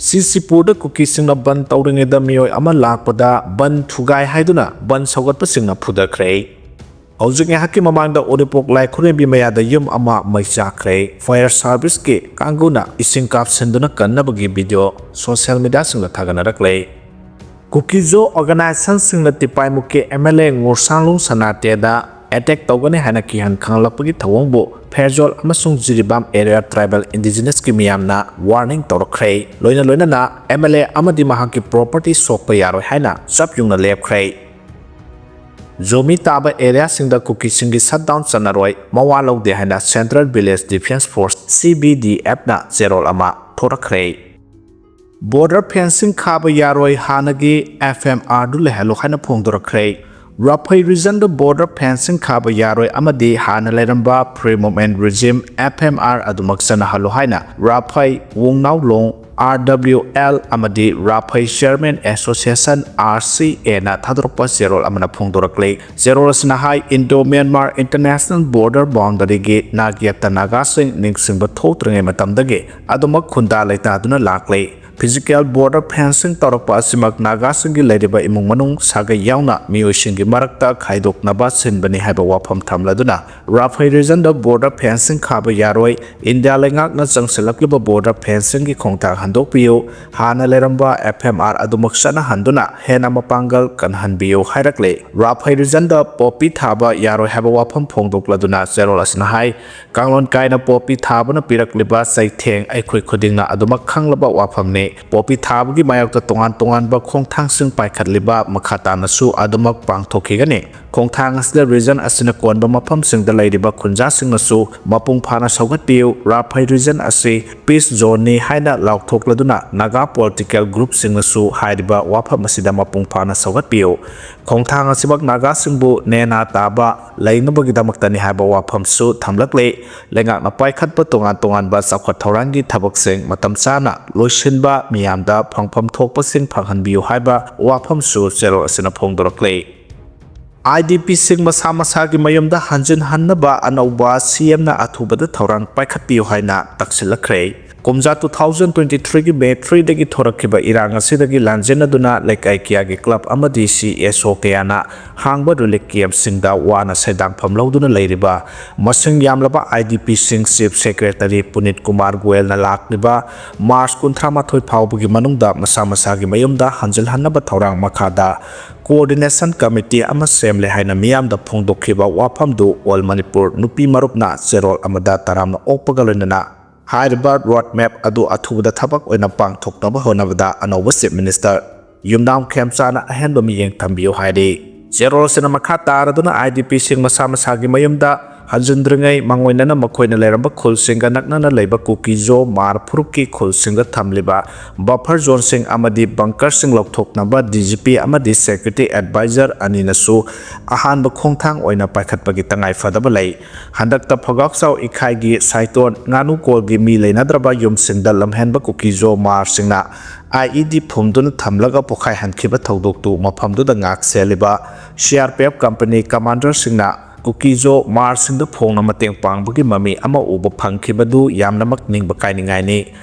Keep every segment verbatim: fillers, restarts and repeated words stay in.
ꯁꯤꯁꯤꯄꯨꯔꯗ ꯀꯨꯀꯤꯁꯤꯡꯅ ꯕꯟ ꯇꯧꯔꯤꯉꯩꯗ ꯃꯤꯑꯣꯏ ꯑꯃ ꯂꯥꯛꯄꯗ ꯕꯟ ꯊꯨꯒꯥꯏ ꯍꯥꯏꯗꯨꯅ ꯕꯟ ꯁꯧꯒꯠꯄꯁꯤꯡꯅ ꯐꯨꯗꯈ꯭ꯔꯦ꯫ ꯍꯧꯖꯤꯛ ꯉꯥꯏꯍꯥꯛꯀꯤ ꯃꯃꯥꯡꯗ ꯎꯔꯤꯄꯣꯛ ꯂꯥꯏꯈꯨꯔꯦꯝꯕꯤ ꯃꯌꯥꯗ ꯌꯨꯝ ꯑꯃ ꯃꯩ ꯆꯥꯛꯈ꯭ꯔꯦ꯫ Fire serviceꯀꯤ ꯀꯥꯡꯕꯨꯅ ꯏꯁꯤꯡ ꯀꯥꯞꯁꯤꯟꯗꯨꯅ ꯀꯟꯅꯕꯒꯤ video social mediaꯁꯤꯡꯗ ꯊꯥꯒꯠꯅꯔꯛꯂꯦ꯫ ꯀꯨꯀꯤꯖꯣ organizationꯁꯤꯡꯅ ꯇꯤꯄꯥꯏꯃꯨꯛꯀꯤ MLA ꯉꯨꯔꯁꯥꯡꯂꯨꯡ ꯁꯅꯥꯇꯦꯗ attack ꯇꯧꯒꯅꯤ ꯍꯥꯏꯅ ꯀꯤꯍꯟ ꯈꯪꯍꯜꯂꯛꯄꯒꯤ ꯊꯧꯑꯣꯡꯕꯨ ꯐꯦꯔꯖꯣꯜ ꯑꯃꯁꯨꯡ ꯖꯤꯔꯤꯕꯥꯝ area tribal indigenousꯀꯤ ꯃꯤꯌꯥꯝꯅ warning ꯇꯧꯔꯛꯈ꯭ꯔꯦ꯫ ꯂꯣꯏꯅ ꯂꯣꯏꯅꯅ MLA ꯑꯃꯗꯤ ꯃꯍꯥꯛꯀꯤ property ꯁꯣꯛꯄ ꯌꯥꯔꯣꯏ ꯍꯥꯏꯅ ꯆꯞ ꯌꯨꯡꯅ ꯂꯦꯞꯈ꯭ꯔꯦ꯫ ꯖꯣꯃꯤ ꯇꯥꯕ areaꯁꯤꯡꯗ ꯀꯨꯀꯤꯁꯤꯡꯒꯤ shutdown ꯆꯠꯅꯔꯣꯏ, ꯃꯋꯥ ꯂꯧꯗꯦ ꯍꯥꯏꯅ Central Village Defence Force, CVDFꯅ ꯆꯦꯔꯣꯜ ꯑꯃ ꯊꯣꯔꯛꯈ꯭ꯔꯦ꯫ Border fencing ꯈꯥꯕ ꯌꯥꯔꯣꯏ, ꯍꯥꯟꯅꯒꯤ FMRꯗꯨ ꯂꯩꯍꯜꯂꯨ ꯍꯥꯏꯅ ꯐꯣꯡꯗꯣꯔꯛꯈ꯭ꯔꯦ꯫ ꯔꯥꯐꯩ regionꯗ border fencing ꯈꯥꯕ ꯌꯥꯔꯣꯏ ꯑꯃꯗꯤ ꯍꯥꯟꯅ ꯂꯩꯔꯝꯕ Free Movement Regime, FMR, ꯑꯗꯨꯃꯛ ꯆꯠꯅꯍꯜꯂꯨ ꯍꯥꯏꯅ ꯔꯥꯐꯩ, ꯋꯨꯡꯅꯥꯎꯂꯣꯡ, RWL ꯑꯃꯗꯤ ꯔꯥꯐꯩ Chairman Association, RCAꯅ ꯊꯥꯗꯣꯔꯛꯄ ꯆꯦꯔꯣꯜ ꯑꯃꯅ ꯐꯣꯡꯗꯣꯔꯛꯂꯤ꯫ ꯆꯦꯔꯣꯜ ꯑꯁꯤꯅ ꯍꯥꯏ, Indo-Myanmar International Border Boundaryꯒꯤ ꯅꯥꯛꯌꯦꯠꯇ ꯅꯥꯒꯥꯁꯤꯡ ꯅꯤꯡꯁꯤꯡꯕ ꯊꯣꯛꯇ꯭ꯔꯤꯉꯩ ꯃꯇꯝꯗꯒꯤ ꯑꯗꯨꯃꯛ ꯈꯨꯟꯗꯥ ꯂꯩꯇꯥꯗꯨꯅ ꯂꯥꯛꯂꯤ꯫ Physical border fencing ꯇꯧꯔꯛꯄ ꯑꯁꯤꯃꯛ ꯅꯥꯒꯥꯁꯤꯡꯒꯤ ꯂꯩꯔꯤꯕ ꯏꯃꯨꯡ ꯃꯅꯨꯡ ꯁꯥꯒꯩ ꯌꯥꯎꯅ ꯃꯤꯑꯣꯏꯁꯤꯡꯒꯤ ꯃꯔꯛꯇ ꯈꯥꯏꯗꯣꯛꯅꯕ ꯁꯤꯟꯕꯅꯤ ꯍꯥꯏꯕ ꯋꯥꯐꯝ ꯊꯝꯂꯗꯨꯅ ꯔꯥꯐꯩ regionꯗ border fencing ꯈꯥꯕ ꯌꯥꯔꯣꯏ, ꯏꯟꯗꯤꯌꯥ ꯂꯩꯉꯥꯛꯅ ꯆꯪꯁꯤꯜꯂꯛꯂꯤꯕ border fencingꯒꯤ ꯈꯣꯡꯊꯥꯡ ꯍꯟꯗꯣꯛꯄꯤꯌꯨ, ꯍꯥꯟꯅ ꯂꯩꯔꯝꯕ FMR ꯑꯗꯨꯃꯛ ꯆꯠꯅꯍꯟꯗꯨꯅ ꯍꯦꯟꯅ ꯃꯄꯥꯡꯒꯜ ꯀꯟꯍꯟꯕꯤꯌꯨ ꯍꯥꯏꯔꯛꯂꯤ꯫ ꯔꯥꯐꯩ regionꯗ poppy ꯊꯥꯕ ꯌꯥꯔꯣꯏ ꯍꯥꯏꯕ ꯋꯥꯐꯝ ꯐꯣꯡꯗꯣꯛꯂꯗꯨꯅ ꯆꯦꯔꯣꯜ ꯑꯁꯤꯅ ꯍꯥꯏ, ꯀꯥꯡꯂꯣꯟ ꯀꯥꯏꯅ poppy ꯊꯥꯕꯅ ꯄꯤꯔꯛꯂꯤꯕ ꯆꯩꯊꯦꯡ ꯑꯩꯈꯣꯏ ꯈꯨꯗꯤꯡꯅ ꯑꯗꯨꯃꯛ ꯈꯪꯂꯕ ꯋꯥꯐꯝꯅꯤ꯫ Poppy ꯊꯥꯕꯒꯤ ꯃꯥꯌꯣꯛꯇ ꯇꯣꯉꯥꯟ ꯇꯣꯉꯥꯟꯕ ꯈꯣꯡꯊꯥꯡꯁꯤꯡ ꯄꯥꯏꯈꯠꯂꯤꯕ ꯃꯈꯥ ꯇꯥꯅꯁꯨ ꯑꯗꯨꯃꯛ ꯄꯥꯡꯊꯣꯛꯈꯤꯒꯅꯤ꯫ ꯈꯣꯡꯊꯥꯡ ꯑꯁꯤꯗ region ꯑꯁꯤꯅ ꯀꯣꯟꯕ ꯃꯐꯝꯁꯤꯡꯗ ꯂꯩꯔꯤꯕ ꯈꯨꯟꯖꯥꯁꯤꯡꯅꯁꯨ ꯃꯄꯨꯡ ꯐꯥꯅ ꯁꯧꯒꯠꯄꯤꯌꯨ꯫ ꯔꯥꯐꯩ region ꯑꯁꯤ peace zoneꯅꯤ ꯍꯥꯏꯅ ꯂꯥꯎꯊꯣꯛꯂꯗꯨꯅ ꯅꯥꯒꯥ political groupꯁꯤꯡꯅꯁꯨ ꯍꯥꯏꯔꯤꯕ ꯋꯥꯐꯝ ꯑꯁꯤꯗ ꯃꯄꯨꯡ ꯐꯥꯅ ꯁꯧꯒꯠꯄꯤꯌꯨ꯫ ꯈꯣꯡꯊꯥꯡ ꯑꯁꯤꯃꯛ ꯅꯥꯒꯥꯁꯤꯡꯕꯨ ꯅꯦꯅꯥ ꯇꯥꯕ ꯂꯩꯅꯕꯒꯤꯗꯃꯛꯇꯅꯤ ꯍꯥꯏꯕ ꯋꯥꯐꯝꯁꯨ ꯊꯝꯂꯛꯂꯤ꯫ ꯂꯩꯉꯥꯛꯅ ꯄꯥꯏꯈꯠꯄ ꯇꯣꯉꯥꯟ ꯇꯣꯉꯥꯟꯕ ꯆꯥꯎꯈꯠ ꯊꯧꯔꯥꯡꯒꯤ ꯊꯕꯛꯁꯤꯡ ꯃꯇꯝ ꯆꯥꯅ ꯂꯣꯏꯁꯤꯟꯕ, ꯃꯤꯌꯥꯝꯗ ꯐꯪꯐꯝ ꯊꯣꯛꯄꯁꯤꯡ ꯐꯪꯍꯟꯕꯤꯌꯨ ꯍꯥꯏꯕ ꯋꯥꯐꯝꯁꯨ ꯆꯦꯔꯣꯜ ꯑꯁꯤꯅ ꯐꯣꯡꯗꯣꯔꯛꯂꯤ꯫ IDPꯁꯤꯡ ꯃꯁꯥ ꯃꯁꯥꯒꯤ ꯃꯌꯨꯝꯗ ꯍꯟꯖꯤꯟꯍꯟꯅꯕ ꯑꯅꯧꯕ CMꯅ ꯑꯊꯨꯕꯗ ꯊꯧꯔꯥꯡ ꯄꯥꯏꯈꯠꯄꯤꯌꯨ ꯍꯥꯏꯅ ꯇꯛꯁꯤꯜꯂꯛꯈ꯭ꯔꯦ꯫ ꯀꯨꯝꯖꯥ two thousand twenty threeꯒꯤ May threeꯗꯒꯤ ꯊꯣꯔꯛꯈꯤꯕ ꯏꯔꯥꯡ ꯑꯁꯤꯗꯒꯤ ꯂꯥꯟꯖꯦꯟꯅꯗꯨꯅ ꯂꯩꯀꯥꯏ ꯀꯌꯥꯒꯤ club ꯑꯃꯗꯤ C S O ꯀꯌꯥꯅ ꯍꯥꯡꯕ relief campꯁꯤꯡꯗ ꯋꯥꯅ ꯁꯦꯟꯗꯥꯡꯐꯝ ꯂꯧꯗꯨꯅ ꯂꯩꯔꯤꯕ ꯃꯁꯤꯡ ꯌꯥꯝꯂꯕ IDPꯁꯤꯡ Chief Secretary ꯄꯨꯅꯤꯠ ꯀꯨꯃꯥꯔ ꯒꯣꯌꯦꯜꯅ ꯂꯥꯛꯂꯤꯕ March ꯀꯨꯟꯊ꯭ꯔꯥ ꯃꯥꯊꯣꯏ ꯐꯥꯎꯕꯒꯤ ꯃꯅꯨꯡꯗ ꯃꯁꯥ ꯃꯁꯥꯒꯤ ꯃꯌꯨꯝꯗ ꯍꯟꯖꯤꯜꯍꯟꯅꯕ ꯊꯧꯔꯥꯡ ꯃꯈꯥꯗ Coordination Committee ꯑꯃ ꯁꯦꯝꯂꯦ ꯍꯥꯏꯅ ꯃꯤꯌꯥꯝꯗ ꯐꯣꯡꯗꯣꯛꯈꯤꯕ ꯋꯥꯐꯝꯗꯨ All Manipur ꯅꯨꯄꯤ ꯃꯔꯨꯞꯅ ꯆꯦꯔꯣꯜ ꯑꯃꯗ ꯇꯔꯥꯝꯅ ꯑꯣꯛꯄꯒ ꯂꯣꯏꯅꯅ ꯍꯥꯏꯔꯤꯕ road map ꯑꯗꯨ ꯑꯊꯨꯕꯗ ꯊꯕꯛ ꯑꯣꯏꯅ ꯄꯥꯡꯊꯣꯛꯅꯕ ꯍꯣꯠꯅꯕꯗ ꯑꯅꯧꯕ Chief Minister ꯌꯨꯝꯅꯥꯝ ꯈꯦꯝꯆꯥꯅ ꯑꯍꯦꯟꯕ ꯃꯤꯠꯌꯦꯡ ꯊꯝꯕꯤꯌꯨ ꯍꯥꯏꯔꯤ꯫ ꯆꯦꯔꯣꯜꯁꯤꯅ ꯃꯈꯥ ꯇꯥꯔꯗꯨꯅ IDPꯁꯤꯡ ꯃꯁꯥ ꯃꯁꯥꯒꯤ ꯃꯌꯨꯝꯗ ꯍꯟꯖꯤꯟꯗ꯭ꯔꯤꯉꯩ ꯃꯥꯡꯑꯣꯏꯅꯅ ꯃꯈꯣꯏꯅ ꯂꯩꯔꯝꯕ ꯈꯨꯜꯁꯤꯡꯒ ꯅꯛꯅꯅ ꯂꯩꯕ ꯀꯨꯀꯤ-ꯖꯣ ꯃꯥꯔ ꯐꯨꯔꯨꯞꯀꯤ ꯈꯨꯜꯁꯤꯡꯗ ꯊꯝꯂꯤꯕ buffer zoneꯁꯤꯡ ꯑꯃꯗꯤ bunkerꯁꯤꯡ ꯂꯧꯊꯣꯛꯅꯕ DGP ꯑꯃꯗꯤ Security Advisor ꯑꯅꯤꯅꯁꯨ ꯑꯍꯥꯟꯕ ꯈꯣꯡꯊꯥꯡ ꯑꯣꯏꯅ ꯄꯥꯏꯈꯠꯄꯒꯤ ꯇꯉꯥꯏ ꯐꯗꯕ ꯂꯩ꯫ ꯍꯟꯗꯛꯇ ꯐꯒꯥꯛꯆꯥꯎ ꯏꯈꯥꯏꯒꯤ ꯁꯥꯏꯇꯣꯟ ꯉꯥꯅꯨꯀꯣꯜꯒꯤ ꯃꯤ ꯂꯩꯅꯗ꯭ꯔꯕ ꯌꯨꯝꯁꯤꯡꯗ ꯂꯝꯍꯦꯟꯕ ꯀꯨꯀꯤ-ꯖꯣ ꯃꯥꯔꯁꯤꯡꯅ IED ꯐꯨꯝꯗꯨꯅ ꯊꯝꯂꯒ ꯄꯣꯈꯥꯏꯍꯟꯈꯤꯕ ꯊꯧꯗꯣꯛꯇꯨ ꯃꯐꯝꯗꯨꯗ ꯉꯥꯛ ꯁꯦꯜꯂꯤꯕ CRPF company commanderꯁꯤꯡꯅ ꯀꯨꯀꯤ-ꯖꯣ ꯃꯥꯔꯁꯤꯡꯗ ꯐꯣꯡꯅ ꯃꯇꯦꯡ ꯄꯥꯡꯕꯒꯤ ꯃꯃꯤ ꯑꯃ ꯎꯕ ꯐꯪꯈꯤꯕꯗꯨ ꯌꯥꯝꯅꯃꯛ ꯅꯤꯡꯕ ꯀꯥꯏꯅꯤꯡꯉꯥꯏꯅꯤ꯫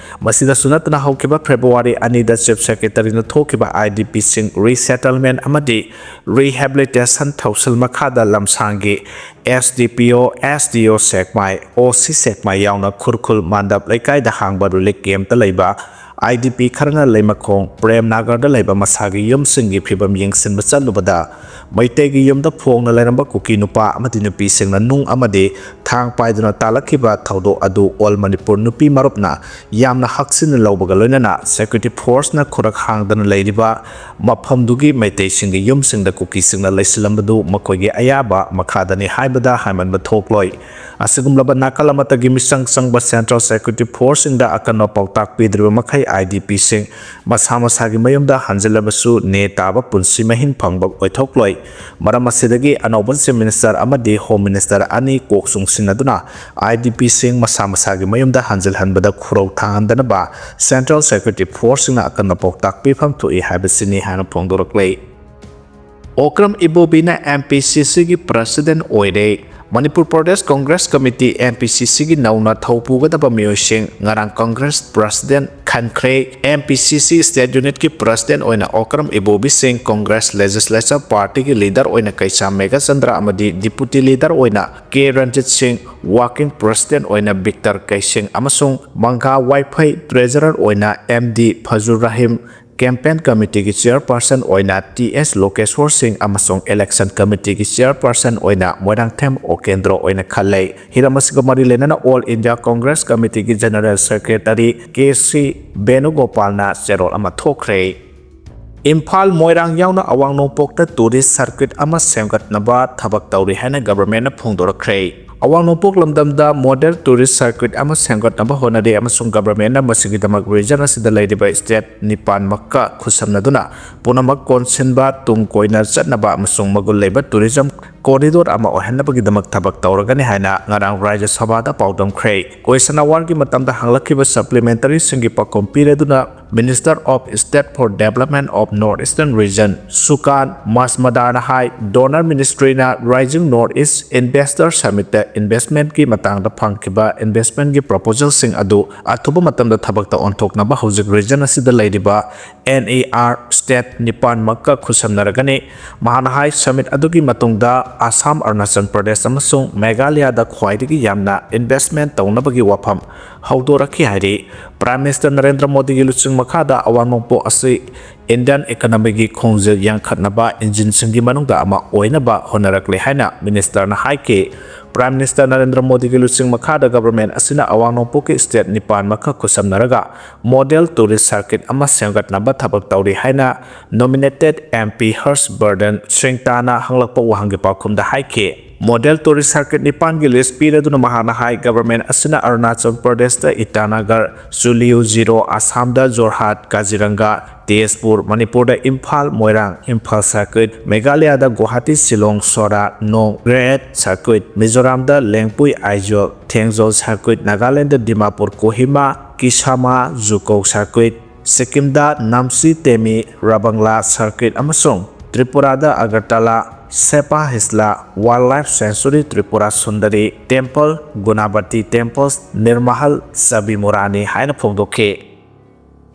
ꯃꯁꯤꯗꯁꯨ ꯅꯠꯇꯅ ꯍꯧꯈꯤꯕ February ꯑꯅꯤꯗ Chief Secretaryꯅ ꯊꯣꯛꯈꯤꯕ IDPꯁꯤꯡ resettlement ꯑꯃꯗꯤ rehabilitation ꯊꯧꯁꯤꯜ ꯃꯈꯥꯗ ꯂꯝꯁꯥꯡꯒꯤ SDPO, SDO ꯁꯦꯛꯃꯥꯏ, OC ꯁꯦꯛꯃꯥꯏ ꯌꯥꯎꯅ ꯈꯨꯔꯈꯨꯜ ꯃꯥꯟꯗꯞ ꯂꯩꯀꯥꯏꯗ ꯍꯥꯡꯕ relief campꯇ ꯂꯩꯕ IDP ꯈꯔꯅ ꯂꯩꯃꯈꯣꯡ ꯄ꯭ꯔꯦꯝ ꯅꯥꯒꯔꯗ ꯂꯩꯕ ꯃꯁꯥꯒꯤ ꯌꯨꯝꯁꯤꯡꯒꯤ ꯐꯤꯕꯝ ꯌꯦꯡꯁꯤꯟꯕ ꯆꯠꯂꯨꯕꯗ ꯃꯩꯇꯩꯒꯤ ꯌꯨꯝꯗ ꯐꯣꯡꯅ ꯂꯩꯔꯝꯕ ꯀꯨꯀꯤ ꯅꯨꯄꯥ ꯑꯃꯗꯤ ꯅꯨꯄꯤꯁꯤꯡꯅ ꯅꯨꯡ ꯑꯃꯗꯤ ꯊꯥꯡ ꯄꯥꯏꯗꯨꯅ ꯇꯥꯜꯂꯛꯈꯤꯕ ꯊꯧꯗꯣꯛ ꯑꯗꯨ All Manipur ꯅꯨꯄꯤ ꯃꯔꯨꯞꯅ ꯌꯥꯝꯅ ꯍꯛꯆꯤꯟꯅ ꯂꯧꯕꯒ ꯂꯣꯏꯅꯅ Security Forceꯅ ꯈꯨꯔꯛ ꯍꯥꯡꯗꯅ ꯂꯩꯔꯤꯕ ꯃꯐꯝꯗꯨꯒꯤ ꯃꯩꯇꯩꯁꯤꯡꯒꯤ ꯌꯨꯝꯁꯤꯡꯗ ꯀꯨꯀꯤꯁꯤꯡꯅ ꯂꯩꯁꯤꯜꯂꯝꯕꯗꯨ ꯃꯈꯣꯏꯒꯤ ꯑꯌꯥꯕ ꯃꯈꯥꯗꯅꯤ ꯍꯥꯏꯕꯗ ꯍꯥꯏꯃꯟꯕ ꯊꯣꯛꯂꯣꯏ꯫ ꯑꯁꯤꯒꯨꯝꯂꯕ ꯅꯥꯀꯜ ꯑꯃꯠꯇꯒꯤ ꯃꯤꯆꯪ ꯆꯪꯕ Central Security Forceꯁꯤꯡꯗ ꯑꯀꯟꯕ ꯄꯥꯎꯇꯥꯛ ꯄꯤꯗ꯭ꯔꯤꯕ ꯃꯈꯩ IDPꯁꯤꯡ ꯃꯁꯥ ꯃꯁꯥꯒꯤ ꯃꯌꯨꯝꯗ ꯍꯟꯖꯤꯜꯂꯕꯁꯨ ꯅꯦ ꯇꯥꯕ ꯄꯨꯟꯁꯤ ꯃꯍꯤꯡ ꯐꯪꯕ ꯑꯣꯏꯊꯣꯛꯂꯣꯏ꯫ ꯃꯔꯝ ꯑꯁꯤꯗꯒꯤ ꯑꯅꯧꯕ Chief Minister ꯑꯃꯗꯤ Home Minister ꯑꯅꯤ ꯀꯣꯛ ꯆꯨꯡꯁꯤꯟꯅꯗꯨꯅ IDPꯁꯤꯡ ꯃꯁꯥ ꯃꯁꯥꯒꯤ ꯃꯌꯨꯝꯗ ꯍꯟꯖꯤꯜꯍꯟꯕꯗ ꯈꯨꯔꯧ ꯊꯥꯡꯍꯟꯗꯅꯕ Central Security Forceꯁꯤꯡꯅ ꯑꯀꯟꯕ ꯄꯥꯎꯇꯥꯛ ꯄꯤꯐꯝ ꯊꯣꯛꯏ ꯍꯥꯏꯕꯁꯤꯅꯤ ꯍꯥꯏꯅ ꯐꯣꯡꯗꯣꯔꯛꯂꯤ꯫ ꯑꯣꯀ꯭ꯔꯝ ꯏꯕꯣꯕꯤꯅ MPCCꯒꯤ President ꯑꯣꯏꯔꯦ꯫ Manipur Pradesh Congress committee, M P C C ꯒꯤ ꯅꯧꯅ ꯊꯧ ꯄꯨꯒꯗꯕ ꯃꯤꯑꯣꯏꯁꯤꯡ ꯉꯔꯥꯡ ꯀꯪꯒ꯭ꯔꯦꯁ ꯄ꯭ꯔꯁꯤꯗꯦꯟ ꯈꯟꯈ꯭ꯔꯦ꯫ M P C C state ꯌꯨꯅꯤꯠꯀꯤ ꯄ꯭ꯔꯁꯤꯗꯦꯟ ꯑꯣꯏꯅ ꯑꯣꯀ꯭ꯔꯝ ꯏꯕꯣꯕꯤ ꯁꯤꯡ, ꯀꯪꯒ꯭ꯔꯦꯁ ꯂꯦꯖꯤꯁꯂꯦꯆꯔ ꯄꯥꯔꯇꯤꯒꯤ ꯂꯤꯗꯔ ꯑꯣꯏꯅ ꯀꯩꯁꯥꯝ ꯃꯦꯘꯆꯟꯗ꯭ꯔ ꯑꯃꯗꯤ ꯗꯤꯄꯨꯇꯤ ꯂꯤꯗꯔ ꯑꯣꯏꯅ ꯀꯦ ꯔꯟꯖꯤꯠ ꯁꯤꯡ, ꯋꯥꯔꯀꯤꯡ ꯄ꯭ꯔꯁꯤꯗꯦꯟ ꯑꯣꯏꯅ ꯕꯤꯛꯇꯔ ꯀꯩꯁꯤꯡ ꯑꯃꯁꯨꯡ ꯃꯪꯒꯥ ꯋꯥꯏꯐꯩ, ꯇ꯭ꯔꯦꯖꯔꯔ ꯑꯣꯏꯅ ꯑꯦꯝ ꯗꯤ ꯐꯖꯨꯔ ꯔꯍꯤꯝ, ꯀꯦꯝꯄꯦꯟ ꯀꯃꯤꯇꯤꯒꯤ ꯆꯤꯌꯔꯄꯔꯁꯟ ꯑꯣꯏꯅ ꯇꯤ ꯑꯦꯁ ꯂꯣꯀꯦꯁꯣꯔ ꯁꯤꯡ ꯑꯃꯁꯨꯡ ꯏꯂꯦꯛꯁꯟ ꯀꯃꯤꯇꯤꯒꯤ ꯆꯤꯌꯔꯄꯔꯁꯟ ꯑꯣꯏꯅ ꯃꯣꯏꯔꯥꯡꯊꯦꯝ ꯑꯣꯀꯦꯟꯗ꯭ꯔꯣ ꯑꯣꯏꯅ ꯈꯜꯂꯦ꯫ ꯍꯤꯔꯝ ꯑꯁꯤꯒ ꯃꯔꯤ ꯂꯩꯅꯅ ꯑꯣꯜ ꯏꯟꯗꯤꯌꯥ ꯀꯪꯒ꯭ꯔꯦꯁ ꯀꯃꯤꯇꯤꯒꯤ ꯖꯦꯅꯔꯦꯜ ꯁꯦꯀ꯭ꯔꯦꯇꯔꯤ ꯀꯦ ꯁꯤ ꯕꯦꯅꯨꯒꯣꯄꯥꯜꯅ ꯆꯦꯔꯣꯜ ꯑꯃ ꯊꯣꯛꯈ꯭ꯔꯦ꯫ ꯏꯝꯐꯥꯜ ꯃꯣꯏꯔꯥꯡ ꯌꯥꯎꯅ ꯑꯋꯥꯡ ꯅꯣꯡꯄꯣꯛꯇ ꯇꯨꯔꯤꯁ ꯁꯔꯀ꯭ꯌꯨꯠ ꯑꯃ ꯁꯦꯝꯒꯠꯅꯕ ꯊꯕꯛ ꯇꯧꯔꯤ ꯍꯥꯏꯅ ꯒꯚꯔꯟꯃꯦꯟꯠꯅ ꯐꯣꯡꯗꯣꯔꯛꯈ꯭ꯔꯦ꯫ ꯑꯋꯥꯡ ꯅꯣꯡꯄꯣꯛ ꯂꯝꯗꯝꯗ ꯃꯣꯗꯦꯜ ꯇꯨꯔꯤꯁ ꯁꯔꯀ꯭ꯌꯨꯠ ꯑꯃ ꯁꯦꯝꯒꯠꯅꯕ ꯍꯣꯠꯅꯔꯤ ꯑꯃꯁꯨꯡ ꯒꯚꯔꯟꯃꯦꯟꯠꯅ ꯃꯁꯤꯒꯤꯗꯃꯛ ꯔꯤꯖꯟ ꯑꯁꯤꯗ ꯂꯩꯔꯤꯕ ꯁ꯭ꯇꯦꯠ ꯅꯤꯄꯥꯟꯃꯛꯀ ꯈꯨꯠꯁꯝꯅꯗꯨꯅ ꯄꯨꯝꯅꯃꯛ ꯀꯣꯟꯁꯤꯟꯕ, ꯇꯨꯡ ꯀꯣꯏꯅ ꯆꯠꯅꯕ ꯑꯃꯁꯨꯡ ꯃꯒꯨꯟ ꯂꯩꯕ ꯇꯨꯔꯤꯖꯝ ꯀꯣꯔꯤꯗꯣꯔ ꯑꯃ ꯑꯣꯏꯍꯟꯅꯕꯒꯤꯗꯃꯛ ꯊꯕꯛ ꯇꯧꯔꯒꯅꯤ ꯍꯥꯏꯅ ꯉꯔꯥꯡ ꯔꯥꯖ꯭ꯌ ꯁꯚꯥꯗ ꯄꯥꯎꯗꯝꯈ꯭ꯔꯦ꯫ ꯀ꯭ꯋꯦꯁꯟ ꯑꯋꯥꯔꯒꯤ ꯃꯇꯝꯗ ꯍꯪꯂꯛꯈꯤꯕ ꯁꯄ꯭ꯂꯤꯃꯦꯟꯇꯔꯤꯁꯤꯡꯒꯤ ꯄꯥꯎꯈꯨꯝ ꯄꯤꯔꯗꯨꯅ Minister of State for Development of North Eastern Region ꯁꯨꯀꯥꯟ ꯃꯥꯁꯃꯗꯥꯔꯅ ꯍꯥꯏ, ꯗꯣꯅꯔ ꯃꯤꯅꯤꯁꯇ꯭ꯔꯤꯅ Rising North East Investor Summitꯇ ꯏꯟꯚꯦꯁ꯭ꯠꯃꯦꯟꯠꯀꯤ ꯃꯇꯥꯡꯗ ꯐꯪꯈꯤꯕ ꯏꯟꯚꯦꯁ꯭ꯠꯃꯦꯟꯠꯀꯤ ꯄ꯭ꯔꯣꯄꯣꯖꯦꯜꯁꯤꯡ ꯑꯗꯨ ꯑꯊꯨꯕ ꯃꯇꯝꯗ ꯊꯕꯛꯇ ꯑꯣꯟꯊꯣꯛꯅꯕ ꯍꯧꯖꯤꯛ ꯔꯤꯖꯟ ꯑꯁꯤꯗ ꯂꯩꯔꯤꯕ N E R ꯁ꯭ꯇꯦꯠ ꯅꯤꯄꯥꯟꯃꯛꯀ ꯈꯨꯠꯁꯝꯅꯔꯒꯅꯤ꯫ ꯃꯍꯥꯛꯅ ꯍꯥꯏ, ꯁꯃꯤꯠ ꯑꯗꯨꯒꯤ ꯃꯇꯨꯡꯗ ꯑꯁꯥꯝ, ꯑꯔꯨꯅꯥꯆꯜ ꯄ꯭ꯔꯗꯦꯁ ꯑꯃꯁꯨꯡ ꯃꯦꯘꯥꯂꯌꯥꯗ ꯈ꯭ꯋꯥꯏꯗꯒꯤ ꯌꯥꯝꯅ ꯏꯟꯚꯦꯁ꯭ꯠꯃꯦꯟꯠ ꯇꯧꯅꯕꯒꯤ ꯋꯥꯐꯝ ꯍꯧꯗꯣꯔꯛꯈꯤ ꯍꯥꯏꯔꯤ꯫ ꯄ꯭ꯔꯥꯏꯝ ꯃꯤꯅꯤꯁꯇꯔ ꯅꯔꯦꯟꯗ꯭ꯔ ꯃꯣꯗꯤꯒꯤ ꯂꯨꯆꯤꯡ ꯃꯈꯥꯗ ꯑꯋꯥꯡ ꯅꯣꯡꯄꯣꯛ ꯑꯁꯤ ꯏꯟꯗꯤꯌꯟ ꯏꯀꯣꯅꯣꯃꯤꯒꯤ ꯈꯣꯡꯖꯦꯜ ꯌꯥꯡꯈꯠꯅꯕ ꯏꯟꯖꯤꯟꯁꯤꯡꯒꯤ ꯃꯅꯨꯡꯗ ꯑꯃ ꯑꯣꯏꯅꯕ ꯍꯣꯠꯅꯔꯛꯂꯦ ꯍꯥꯏꯅ ꯃꯤꯅꯤꯁꯇꯔꯅ ꯍꯥꯏꯈꯤ꯫ ꯄ꯭ꯔꯥꯏꯝ ꯃꯤꯅꯤꯁꯇꯔ ꯅꯔꯦꯟꯗ꯭ꯔ ꯃꯣꯗꯤꯒꯤ ꯂꯨꯆꯤꯡ ꯃꯈꯥꯗ ꯒꯚꯔꯟꯃꯦꯟꯠ ꯑꯁꯤꯅ ꯑꯋꯥꯡ ꯅꯣꯡꯄꯣꯛꯀꯤ ꯁ꯭ꯇꯦꯠ ꯅꯤꯄꯥꯟꯃꯛꯀ ꯈꯨꯠꯁꯝꯅꯔꯒ ꯃꯣꯗꯦꯜ ꯇꯨꯔꯤꯁ ꯁꯔꯀ꯭ꯌꯨꯠ ꯑꯃ ꯁꯦꯝꯒꯠꯅꯕ ꯊꯕꯛ ꯇꯧꯔꯤ ꯍꯥꯏꯅ ꯅꯣꯃꯤꯅꯦꯇꯦꯗ M P ꯍꯔꯁ ꯕꯔꯗꯟ ꯁ꯭ꯔꯤꯡꯇꯥꯅ ꯍꯪꯂꯛꯄ ꯋꯥꯍꯪꯒꯤ ꯄꯥꯎꯈꯨꯝꯗ ꯍꯥꯏꯈꯤ꯫ ꯃꯣꯗꯦꯜ ꯇꯨꯔꯤꯁ ꯁꯔꯀ꯭ꯌꯨꯠ ꯅꯤꯄꯥꯟꯒꯤ ꯂꯤꯁ꯭ꯠ ꯄꯤꯔꯗꯨꯅ ꯃꯍꯥꯛꯅ ꯍꯥꯏ, ꯒꯚꯔꯟꯃꯦꯟꯠ ꯑꯁꯤꯅ ꯑꯔꯨꯅꯥꯆꯜ ꯄ꯭ꯔꯗꯦꯁꯇ ꯏꯇꯥꯅꯒꯔ, ꯆꯨꯂꯤꯌꯨ ꯖꯤꯔꯣ, ꯑꯁꯥꯝꯗ ꯖꯣꯔꯍꯥꯠ, ꯀꯥꯖꯤꯔꯪꯒꯥ, ꯇꯦꯖꯄꯨꯔ, ꯃꯅꯤꯄꯨꯔꯗ ꯏꯝꯐꯥꯜ, ꯃꯣꯏꯔꯥꯡ, ꯏꯝꯐꯥꯜ ꯁꯔꯀ꯭ꯌꯨꯠ, ꯃꯦꯘꯥꯂꯌꯥꯗ ꯒꯨꯋꯥꯍꯥꯇꯤ, ꯁꯤꯂꯣꯡ, ꯁꯣꯔꯥ, ꯅꯣꯡꯒ꯭ꯔꯦꯠ ꯁꯔꯀ꯭ꯌꯨꯠ, ꯃꯤꯖꯣꯔꯥꯝꯗ ꯂꯦꯡꯄꯨꯏ, ꯑꯥꯏꯖꯣꯜ, ꯊꯦꯡꯖꯣꯜ ꯁꯔꯀ꯭ꯌꯨꯠ, ꯅꯥꯒꯥꯂꯦꯟꯗ ꯗꯤꯃꯥꯄꯨꯔ, ꯀꯣꯍꯤꯃꯥ, ꯀꯤꯁꯥꯃꯥ, ꯖꯨꯀꯣꯛ ꯁꯔꯀ꯭ꯌꯨꯠ, ꯁꯤꯛꯀꯤꯝꯗ ꯅꯥꯝꯆꯤ, ꯇꯦꯃꯤ, ꯔꯥꯕꯪꯂꯥ ꯁꯔꯀ꯭ꯌꯨꯠ ꯑꯃꯁꯨꯡ ꯇ꯭ꯔꯤꯄꯨꯔꯥꯗ Agartala Sepa Hisla, Wildlife Sanctuary, Tripura Sundari Temple, Gunavati Temples, Nirmahal, Sabi Murani ꯍꯥꯏꯅ ꯐꯣꯡꯗꯣꯛꯈꯤ꯫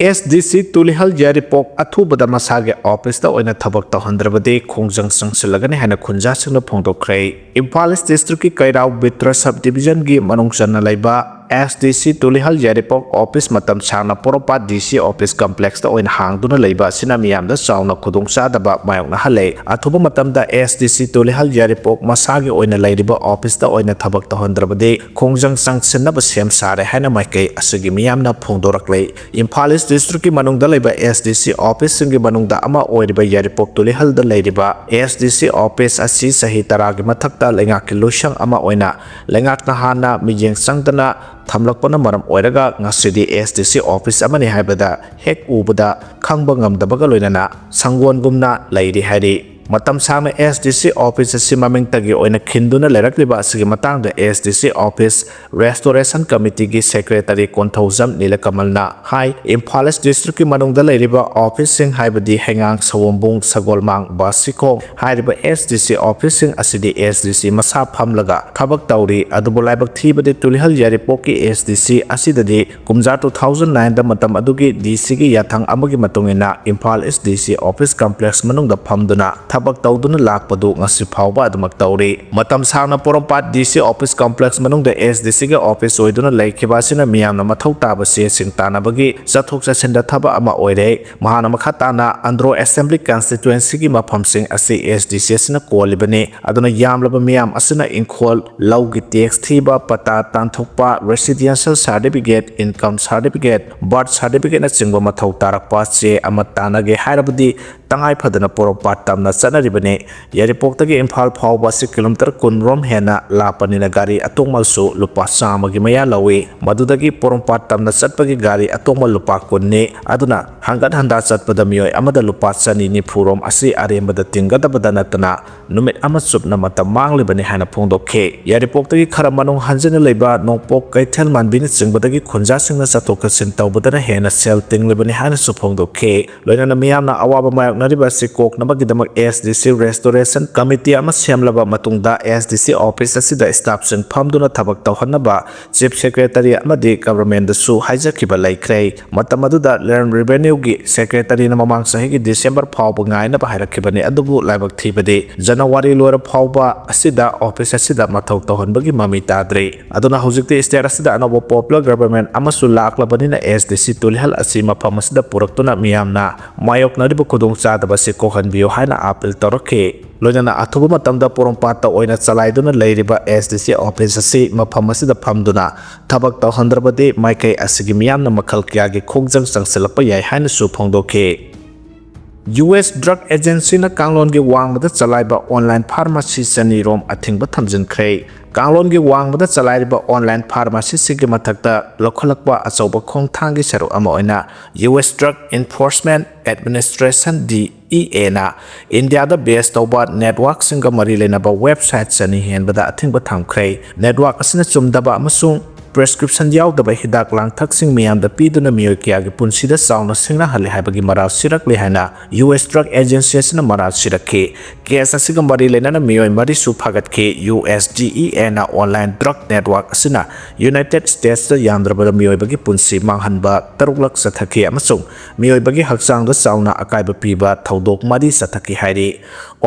ꯑꯦꯁ ꯗꯤ ꯁꯤ ꯇꯨꯂꯤꯍꯜ ꯌꯥꯏꯔꯤꯄꯣꯛ ꯑꯊꯨꯕꯗ ꯃꯁꯥꯒꯤ ꯑꯣꯐꯤꯁꯇ ꯑꯣꯏꯅ ꯊꯕꯛ ꯇꯧꯍꯟꯗ꯭ꯔꯕꯗꯤ ꯈꯣꯡꯖꯪ ꯆꯪꯁꯤꯜꯂꯒꯅꯤ ꯍꯥꯏꯅ ꯈꯨꯟꯖꯥꯁꯤꯡꯅ ꯐꯣꯡꯗꯣꯛꯈ꯭ꯔꯦ꯫ ꯏꯝꯐꯥꯜ ꯏꯁ ꯗꯤꯁꯇ꯭ꯔꯤꯛꯀꯤ ꯀꯩꯔꯥꯎ ꯕꯤꯇ꯭ꯔ ꯁꯕ ꯗꯤꯕꯤꯖꯟꯒꯤ ꯃꯅꯨꯡ ꯆꯟꯅ ꯂꯩꯕ ꯑꯦꯁ ꯗꯤ ꯁꯤ ꯇꯨꯂꯤꯍꯜ ꯌꯥꯏꯔꯤꯄꯣꯛ ꯑꯣꯐꯤꯁ ꯃꯇꯝ ꯁꯥꯡꯅ ꯄꯣꯔꯣꯝꯄꯥꯠ ꯗꯤ ꯁꯤ ꯑꯣꯐꯤꯁ ꯀꯝꯄ꯭ꯂꯦꯛꯁꯇ ꯑꯣꯏꯅ ꯍꯥꯡꯗꯨꯅ ꯂꯩꯕ ꯑꯁꯤꯅ ꯃꯤꯌꯥꯝꯗ ꯆꯥꯎꯅ ꯈꯨꯗꯣꯡꯆꯥꯗꯕ ꯃꯥꯌꯣꯛꯅꯍꯜꯂꯦ꯫ ꯑꯊꯨꯕ ꯃꯇꯝꯗ ꯑꯦꯁ ꯗꯤ ꯁꯤ ꯇꯨꯂꯤꯍꯜ ꯌꯥꯏꯔꯤꯄꯣꯛ ꯃꯁꯥꯒꯤ ꯑꯣꯏꯅ ꯂꯩꯔꯤꯕ ꯑꯣꯐꯤꯁꯇ ꯑꯣꯏꯅ ꯊꯕꯛ ꯇꯧꯍꯟꯗ꯭ꯔꯕꯗꯤ ꯈꯣꯡꯖꯪ ꯆꯪꯁꯤꯟꯅꯕ ꯁꯦꯝ ꯁꯥꯔꯦ ꯍꯥꯏꯅ ꯃꯥꯏꯀꯩ ꯑꯁꯤꯒꯤ ꯃꯤꯌꯥꯝꯅ ꯐꯣꯡꯗꯣꯔꯛꯂꯦ꯫ ꯏꯝꯐꯥꯜ ꯏꯁ ꯗꯤꯁꯇ꯭ꯔꯤꯛꯀꯤ ꯃꯅꯨꯡꯗ ꯂꯩꯕ ꯑꯦꯁ ꯗꯤ ꯁꯤ ꯑꯣꯐꯤꯁꯁꯤꯡꯒꯤ ꯃꯅꯨꯡꯗ ꯑꯃ ꯑꯣꯏꯔꯤꯕ ꯌꯥꯏꯔꯤꯄꯣꯛ ꯇꯨꯂꯤꯍꯜꯗ ꯂꯩꯔꯤꯕ ꯑꯦꯁ ꯗꯤ ꯁꯤ ꯑꯣꯐꯤꯁ ꯑꯁꯤ ꯆꯍꯤ ꯇꯔꯥꯒꯤ ꯃꯊꯛꯇ ꯂꯩꯉꯥꯛꯀꯤ ꯂꯣꯏꯁꯪ ꯑꯃ ꯑꯣꯏꯅ ꯂꯩꯉꯥꯛꯅ ꯍꯥꯟꯅ ꯃꯤꯠꯌꯦꯡ ꯆꯪꯗꯅ ꯊꯝꯂꯛꯄꯅ ꯃꯔꯝ ꯑꯣꯏꯔꯒ ꯉꯁꯤꯗꯤ ꯑꯦꯁ ꯗꯤ ꯁꯤ ꯑꯣꯐꯤꯁ ꯑꯃꯅꯤ ꯍꯥꯏꯕꯗ ꯍꯦꯛ ꯎꯕꯗ ꯈꯪꯕ ꯉꯝꯗꯕꯒ ꯂꯣꯏꯅꯅ ꯁꯪꯒꯣꯟꯒꯨꯝꯅ ꯂꯩꯔꯤ ꯍꯥꯏꯔꯤ꯫ ꯃꯇꯝ ꯁꯥꯡꯅ ꯑꯦꯁ ꯗꯤ ꯁꯤ ꯑꯣꯐꯤꯁ ꯑꯁꯤ ꯃꯃꯤꯡꯇꯒꯤ ꯑꯣꯏꯅ ꯈꯤꯟꯗꯨꯅ ꯂꯩꯔꯛꯂꯤꯕ ꯑꯁꯤꯒꯤ ꯃꯇꯥꯡꯗ ꯑꯦꯁ ꯗꯤ ꯁꯤ ꯑꯣꯐꯤꯁ ꯔꯦꯁꯇꯣꯔꯦꯁꯟ ꯀꯃꯤꯇꯤꯒꯤ ꯁꯦꯀ꯭ꯔꯦꯇꯔꯤ ꯀꯣꯟꯊꯧꯖꯝ ꯅꯤꯂꯀꯃꯜꯅ ꯍꯥꯏ, ꯏꯝꯐꯥꯜ ꯏꯁ ꯗꯤꯁꯇ꯭ꯔꯤꯛꯀꯤ ꯃꯅꯨꯡꯗ ꯂꯩꯔꯤꯕ ꯑꯣꯐꯤꯁꯁꯤꯡ ꯍꯥꯏꯕꯗꯤ ꯍꯩꯉꯥꯡ, ꯁꯑꯣꯝꯕꯨꯡ, ꯁꯒꯣꯜꯃꯥꯡ, ꯕꯥꯁꯤꯈꯣꯡ ꯍꯥꯏꯔꯤꯕ ꯑꯦꯁ ꯗꯤ ꯁꯤ ꯑꯣꯐꯤꯁꯁꯤꯡ ꯑꯁꯤꯗꯤ ꯑꯦꯁ ꯗꯤ ꯁꯤ ꯃꯁꯥ ꯐꯝꯂꯒ ꯊꯕꯛ ꯇꯧꯔꯤ꯫ ꯑꯗꯨꯕꯨ ꯂꯥꯏꯕꯛ ꯊꯤꯕꯗꯤ ꯇꯨꯂꯤꯍꯜ ꯌꯥꯏꯔꯤꯄꯣꯛꯀꯤ ꯑꯦꯁ ꯗꯤ ꯁꯤ ꯑꯁꯤꯗꯗꯤ ꯀꯨꯝꯖꯥ two thousand nine ꯗ ꯃꯇꯝ ꯑꯗꯨꯒꯤ ꯗꯤ ꯁꯤꯒꯤ ꯌꯥꯊꯪ ꯑꯃꯒꯤ ꯃꯇꯨꯡ ꯏꯟꯅ ꯏꯝꯐꯥꯜ ꯏꯁ ꯗꯤ ꯁꯤ ꯑꯣꯐꯤꯁ ꯀꯝꯄ꯭ꯂꯦꯛꯁ ꯃꯅꯨꯡꯗ ꯐꯝꯗꯨꯅ ꯊꯕꯛ ꯇꯧꯗꯨꯅ ꯂꯥꯛꯄꯗꯨ ꯉꯁꯤ ꯐꯥꯎꯕ ꯑꯗꯨꯃꯛ ꯇꯧꯔꯤ꯫ ꯃꯇꯝ ꯁꯥꯡꯅ ꯄꯣꯔꯣꯝꯄꯥꯠ ꯗꯤ ꯁꯤ ꯑꯣꯐꯤꯁ ꯀꯝꯄ꯭ꯂꯦꯛꯁ ꯃꯅꯨꯡꯗ ꯑꯦꯁ ꯗꯤ ꯁꯤꯒꯤ ꯑꯣꯐꯤꯁ ꯑꯣꯏꯗꯨꯅ ꯂꯩꯈꯤꯕ ꯑꯁꯤꯅ ꯃꯤꯌꯥꯝꯅ ꯃꯊꯧ ꯇꯥꯕ ꯆꯦꯁꯤꯡ ꯇꯥꯟꯅꯕꯒꯤ ꯆꯠꯊꯣꯛ ꯆꯠꯁꯤꯟꯗ ꯊꯕꯛ ꯑꯃ ꯑꯣꯏꯔꯦ꯫ ꯃꯍꯥꯛꯅ ꯃꯈꯥ ꯇꯥꯅ ꯑꯟꯗ꯭ꯔꯣ ꯑꯦꯁꯦꯝꯕ꯭ꯂꯤ ꯀꯟꯁꯇꯤꯇ꯭ꯋꯦꯟꯁꯤꯒꯤ ꯃꯐꯝꯁꯤꯡ ꯑꯁꯤ ꯑꯦꯁ ꯗꯤ ꯁꯤ ꯑꯁꯤꯅ ꯀꯣꯜꯂꯤꯕꯅꯤ꯫ ꯑꯗꯨꯅ ꯌꯥꯝꯂꯕ ꯃꯤꯌꯥꯝ ꯑꯁꯤꯅ ꯏꯪꯈꯣꯜ, ꯂꯧꯒꯤ ꯇꯦꯛꯁ ꯊꯤꯕ, ꯄꯇꯥ ꯇꯥꯟꯊꯣꯛꯄ, residential certificate, income certificate, birth ꯁꯥꯔꯇꯤꯐꯤꯀꯦꯠꯅꯆꯤꯡꯕ ꯃꯊꯧ ꯇꯥꯔꯛꯄ ꯆꯦ ꯑꯃ ꯇꯥꯟꯅꯒꯦ ꯍꯥꯏꯔꯕꯗꯤ ꯇꯉꯥꯏ ꯐꯗꯅ ꯄꯣꯔꯣꯝꯄꯥꯠ ꯇꯝꯅ ꯆꯠꯅꯔꯤꯕꯅꯤ꯫ ꯌꯥꯏꯔꯤꯄꯣꯛꯇꯒꯤ ꯏꯝꯐꯥꯜ ꯐꯥꯎꯕ ꯑꯁꯤ ꯀꯤꯂꯣꯃꯤꯇꯔ ꯀꯨꯟ ꯔꯣꯝ ꯍꯦꯟꯅ ꯂꯥꯞꯄꯅꯤꯅ ꯒꯥꯔꯤ ꯑꯇꯣꯡꯕꯁꯨ ꯂꯨꯄꯥ ꯆꯥꯝꯃꯒꯤ ꯃꯌꯥ ꯂꯧꯏ꯫ ꯃꯗꯨꯗꯒꯤ ꯄꯣꯔꯣꯝꯄꯥꯠ ꯇꯝꯅ ꯆꯠꯄꯒꯤ ꯒꯥꯔꯤ ꯑꯇꯣꯡꯕ ꯂꯨꯄꯥ ꯀꯨꯟꯅꯤ꯫ ꯑꯗꯨꯅ ꯍꯟꯒꯠ ꯍꯟꯗꯥ ꯆꯠꯄꯗ ꯃꯤꯑꯣꯏ ꯑꯃꯗ ꯂꯨꯄꯥ ꯆꯅꯤ ꯅꯤꯐꯨ ꯔꯣꯝ ꯑꯁꯤ ꯑꯔꯦꯝꯕꯗ ꯇꯤꯡꯒꯗꯕꯗ ꯅꯠꯇꯅ ꯅꯨꯃꯤꯠ ꯑꯃ ꯆꯨꯞꯅ ꯃꯇꯝ ꯃꯥꯡꯂꯤꯕꯅꯤ ꯍꯥꯏꯅ ꯐꯣꯡꯗꯣꯛꯈꯤ꯫ ꯌꯥꯏꯔꯤꯄꯣꯛꯇꯒꯤ ꯈꯔ ꯃꯅꯨꯡ ꯍꯟꯖꯤꯟꯅ ꯂꯩꯕ ꯅꯣꯡꯄꯣꯛ ꯀꯩꯊꯦꯜ ꯃꯥꯟꯕꯤꯅ ꯆꯤꯡꯕꯗꯒꯤ ꯈꯨꯟꯖꯥꯁꯤꯡꯅ ꯆꯠꯊꯣꯛ ꯆꯠꯁꯤꯟ ꯇꯧꯕꯗꯅ ꯍꯦꯟꯅ ꯁꯦꯜ ꯇꯤꯡꯂꯤꯕꯅꯤ ꯍꯥꯏꯅꯁꯨ ꯐꯣꯡꯗꯣꯛꯈꯤ꯫ ꯂꯣꯏꯅꯅ ꯃꯤꯌꯥꯝꯅ ꯑꯋꯥꯕ ꯃꯥꯌꯣꯛꯅꯔꯤꯕ ꯑꯁꯤ ꯀꯣꯛꯅꯕꯒꯤꯗꯃꯛ S D C Restoration Committee ꯑꯃ ꯁꯦꯝꯂꯕ ꯃꯇꯨꯡꯗ S D C office ꯑꯁꯤꯗ staffꯁꯤꯡ ꯐꯝꯗꯨꯅ ꯊꯕꯛ ꯇꯧꯍꯟꯅꯕ Chief Secretary ꯑꯃꯗꯤ governmentꯗꯁꯨ ꯍꯥꯏꯖꯈꯤꯕ ꯂꯩꯈ꯭ꯔꯦ꯫ ꯃꯇꯝ ꯑꯗꯨꯗ Land Revenueꯒꯤ Secretaryꯅ ꯃꯃꯥꯡ ꯆꯍꯤꯒꯤ December ꯐꯥꯎꯕ ꯉꯥꯏꯅꯕ ꯍꯥꯏꯔꯛꯈꯤꯕꯅꯤ, ꯑꯗꯨꯕꯨ ꯂꯥꯏꯕꯛ ꯊꯤꯕꯗꯤ January ꯂꯣꯏꯔ ꯐꯥꯎꯕ ꯑꯁꯤꯗ office ꯑꯁꯤꯗ ꯃꯊꯧ ꯇꯧꯍꯟꯕꯒꯤ ꯃꯃꯤ ꯇꯥꯗ꯭ꯔꯤ꯫ ꯑꯗꯨꯅ ꯍꯧꯖꯤꯛꯇꯤ state ꯑꯁꯤꯗ ꯑꯅꯧꯕ popular government ꯑꯃꯁꯨ ꯂꯥꯛꯂꯕꯅꯤꯅ S D C ꯇꯨꯂꯤꯍꯜ ꯑꯁꯤ ꯃꯐꯝ ꯑꯁꯤꯗ ꯄꯨꯔꯛꯇꯨꯅ ꯃꯤꯌꯥꯝꯅ ꯃꯥꯌꯣꯛꯅꯔꯤꯕ ꯈꯨꯗꯣꯡꯆꯥꯗꯕ ꯑꯁꯤ ꯀꯣꯛꯍꯟꯕꯤꯌꯨ ꯍꯥꯏꯅ appeal ꯇꯧꯔꯛꯈꯤ꯫ ꯂꯣꯏꯅꯅ ꯑꯊꯨꯕ ꯃꯇꯝꯗ ꯄꯣꯔꯣꯝꯄꯥꯠꯇ ꯑꯣꯏꯅ ꯆꯂꯥꯏꯗꯨꯅ ꯂꯩꯔꯤꯕ S D C office ꯑꯁꯤ ꯃꯐꯝ ꯑꯁꯤꯗ ꯐꯝꯗꯨꯅ ꯊꯕꯛ ꯇꯧꯍꯟꯗ꯭ꯔꯕꯗꯤ ꯃꯥꯏꯀꯩ ꯑꯁꯤꯒꯤ ꯃꯤꯌꯥꯝꯅ ꯃꯈꯜ ꯀꯌꯥꯒꯤ ꯈꯣꯡꯖꯪ ꯆꯪꯁꯤꯜꯂꯛꯄ ꯌꯥꯏ ꯍꯥꯏꯅꯁꯨ ꯐꯣꯡꯗꯣꯛꯈꯤ꯫ U S Drug Agencyꯅ ꯀꯥꯡꯂꯣꯟꯒꯤ ꯋꯥꯡꯃꯗ ꯆꯂꯥꯏꯕ online pharmacy ꯆꯅꯤ ꯔꯣꯝ ꯑꯊꯤꯡꯕ ꯊꯝꯖꯤꯟꯈ꯭ꯔꯦ꯫ ꯀꯥꯡꯂꯣꯟꯒꯤ ꯋꯥꯡꯃꯗ ꯆꯂꯥꯏꯔꯤꯕ online pharmacyꯁꯤꯡꯒꯤ ꯃꯊꯛꯇ ꯂꯧꯈꯠꯂꯛꯄ ꯑꯆꯧꯕ ꯈꯣꯡꯊꯥꯡꯒꯤ ꯁꯔꯨꯛ ꯑꯃ ꯑꯣꯏꯅ U S Drug Enforcement Administration, D E Aꯅ ꯏꯟꯗꯤꯌꯥꯗ base ꯇꯧꯕ networkꯁꯤꯡꯒ ꯃꯔꯤ ꯂꯩꯅꯕ website ꯆꯅꯤ ꯍꯦꯟꯕꯗ ꯑꯊꯤꯡꯕ ꯊꯝꯈ꯭ꯔꯦ꯫ Network ꯑꯁꯤꯅ ꯆꯨꯝꯗꯕ ꯑꯃꯁꯨꯡ prescription ꯌꯥꯎꯗꯕ ꯍꯤꯗꯥꯛ ꯂꯥꯡꯊꯛꯁꯤꯡ ꯃꯤꯌꯥꯝꯗ ꯄꯤꯗꯨꯅ ꯃꯤꯑꯣꯏ ꯀꯌꯥꯒꯤ ꯄꯨꯟꯁꯤꯗ ꯆꯥꯎꯅ ꯁꯤꯡꯅꯍꯜꯂꯦ ꯍꯥꯏꯕꯒꯤ ꯃꯔꯥꯜ ꯁꯤꯔꯛꯂꯦ ꯍꯥꯏꯅ U S Drug Agency ꯑꯁꯤꯅ ꯃꯔꯥꯜ ꯁꯤꯔꯛꯈꯤ꯫ Case ꯑꯁꯤꯒ ꯃꯔꯤ ꯂꯩꯅꯅ ꯃꯤꯑꯣꯏ ꯃꯔꯤꯁꯨ ꯐꯥꯒꯠꯈꯤ꯫ U S D E Aꯅ online drug network ꯑꯁꯤꯅ United Statesꯇ ꯌꯥꯝꯗ꯭ꯔꯕꯗ ꯃꯤꯑꯣꯏꯕꯒꯤ ꯄꯨꯟꯁꯤ ꯃꯥꯡꯍꯟꯕ ꯇꯔꯨꯛꯂꯛ ꯆꯠꯊꯈꯤ ꯑꯃꯁꯨꯡ ꯃꯤꯑꯣꯏꯕꯒꯤ ꯍꯛꯆꯥꯡꯗ ꯆꯥꯎꯅ ꯑꯀꯥꯏꯕ ꯄꯤꯕ ꯊꯧꯗꯣꯛ ꯃꯔꯤ ꯆꯠꯊꯈꯤ ꯍꯥꯏꯔꯤ꯫